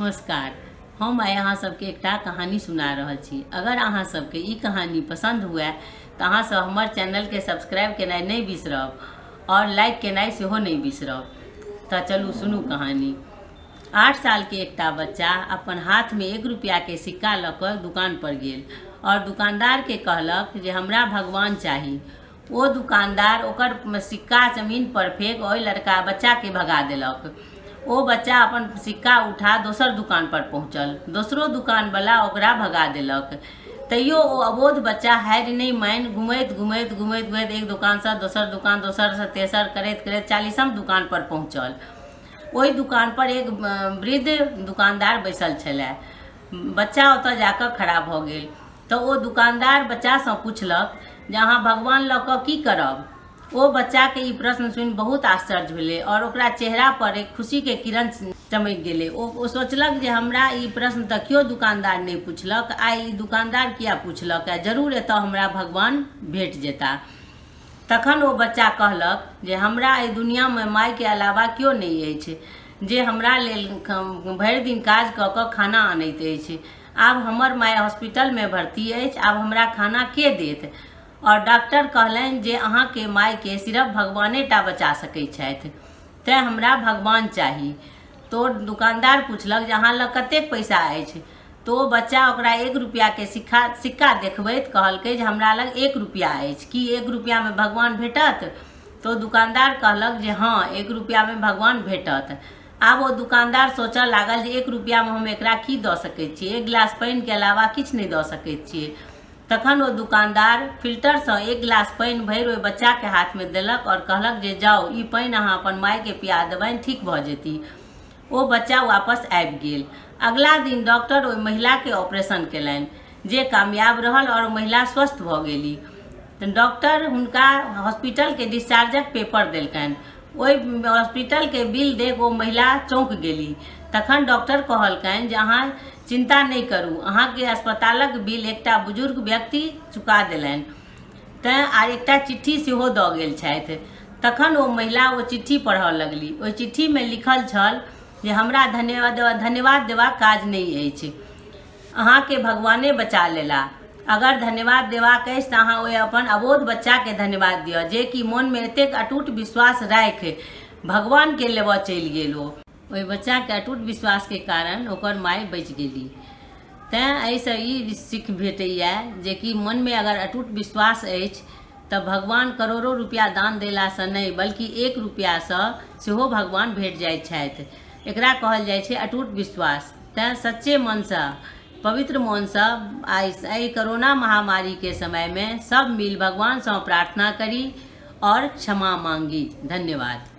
नमस्कार। हम आइ अहाँ सबके एकटा कहानी सुना रहल छी। अगर अहाँ सबके ई कहानी पसन्द हुए तऽ अहाँ सब हमर चैनलके सब्सक्राइब केनाइ नहि बिसरब आओर लाइक केनाइ सेहो नहि बिसरब। तऽ चलू सुनू कहानी। 8 सालके एकटा बच्चा अपन हाथमे 1 रुपैआके सिक्का लऽ कऽ दुकानपर गेल आओर दुकानदारके कहलक जे हमरा भगवान चाही। ओ दुकानदार ओकर सिक्का जमीनपर फेक ओहि लड़का बच्चाके भगा देलक। ओ बच्चा अपन सिक्का उठा दोसर दुकानपर पहुँचल। दोसरो दुकानवला ओकरा भगा देलक। तैयो ओ अबोध बच्चा हारि नहि मानि घुमैत घुमैत घुमैत घुमैत एक दोकानसँ दोसर दोकान, दोसरसँ तेसर करैत करैत 40म दुकानपर पहुँचल। ओहि दुकानपर एक वृद्ध दुकानदार बैसल छलए। बच्चा ओतय जाकऽ खड़ा भऽ गेल। तऽ ओ दुकानदार बच्चासँ पुछलक जे अहाँ भगवान लऽ कऽ की करब? ओ बच्चाके ई प्रश्न सुनि बहुत आश्चर्य भेलै आओर ओकरा चेहरापर एक खुशीके किरण चमकि गेलै। ओ सोचलक जे हमरा ई प्रश्न तऽ केओ दुकानदार नहि पुछलक, आइ ई दुकानदार किया पुछलक? जरूर एतऽ हमरा भगवान भेट जेता। तखन ओ बच्चा कहलक जे हमरा एहि दुनियामे मायके अलावा केओ नहि अछि जे हमरा लेल भरि दिन काज कऽ कऽ खाना अनैत अछि। आब हमर माय हॉस्पिटलमे भर्ती अछि, आब हमरा खाना के देत? आओर डॉक्टर कहलनि जे अहाँके मायके सिर्फ भगवाने टा बचा सकैत छथि, तेँ हमरा भगवान चाही। तऽ दुकानदार पुछलक जे अहाँ लग कतेक पैसा अछि? तऽ ओ बच्चा ओकरा 1 रुपैआके सिक्का देखबैत कहलकै जे हमरा लग 1 रुपैआ अछि, की 1 रुपैआमे भगवान भेटत? तऽ ओ दुकानदार कहलक जे हँ, 1 रुपैआमे भगवान भेटत। आब ओ दुकानदार सोचऽ लागल जे 1 रुपैआमे हम एकरा की दऽ सकैत छियै? 1 गिलास पानिके अलावा किछु नहि दऽ सकैत छियै। तखन ओ दुकानदार फिल्टरसँ 1 गिलास पानि भरि ओहि बच्चाके हाथमे देलक आओर कहलक जे जाउ, ई पानि अहाँ अपन मायके पिया देबनि, ठीक भऽ जेती। ओ बच्चा वापस आबि गेल। अगिला दिन डॉक्टर ओहि महिलाके ऑपरेशन केलनि जे कामयाब रहल आओर ओ महिला स्वस्थ भऽ गेली। डॉक्टर हुनका हॉस्पिटलके डिस्चार्जक पेपर देलकनि। ओहि हॉस्पिटलके बिल देख ओ महिला चौंकि गेली। तखन डॉक्टर कहलकनि जे अहाँ चिन्ता नहि करू, अहाँके अस्पतालक बिल एकटा बुजुर्ग व्यक्ति चुका देलनि तेँ आर एकटा चिट्ठी सेहो दऽ गेल छथि। तखन ओ महिला ओ चिट्ठी पढ़ऽ लगली। ओहि चिट्ठीमे लिखल छल जे हमरा धन्यवाद देबाक काज नहि अछि, अहाँके भगवाने बचा लेला। अगर धन्यवाद देबाक अछि तऽ अहाँ ओहि अपन अबोध बच्चाके धन्यवाद दिअ जे कि मोनमे एतेक अटूट विश्वास राखि भगवानके लेबऽ चलि गेल। ओ ओहि बच्चाके अटूट विश्वासके कारण ओकर माय बचि गेली। तेँ एहिसँ ई सीख भेटैए जेकि मनमे अगर अटूट विश्वास अछि तऽ भगवान करोड़ो रुपैआ दान देलासँ नहि बल्कि 1 रुपैआसँ सेहो भगवान भेट जाइत छथि। एकरा कहल जाइ छै अटूट विश्वास। तेँ सच्चे मनसँ, पवित्र मोनसँ आइ एहि करोना महामारीके समयमे सब मिल भगवानसँ प्रार्थना करी आओर क्षमा मांगी। धन्यवाद।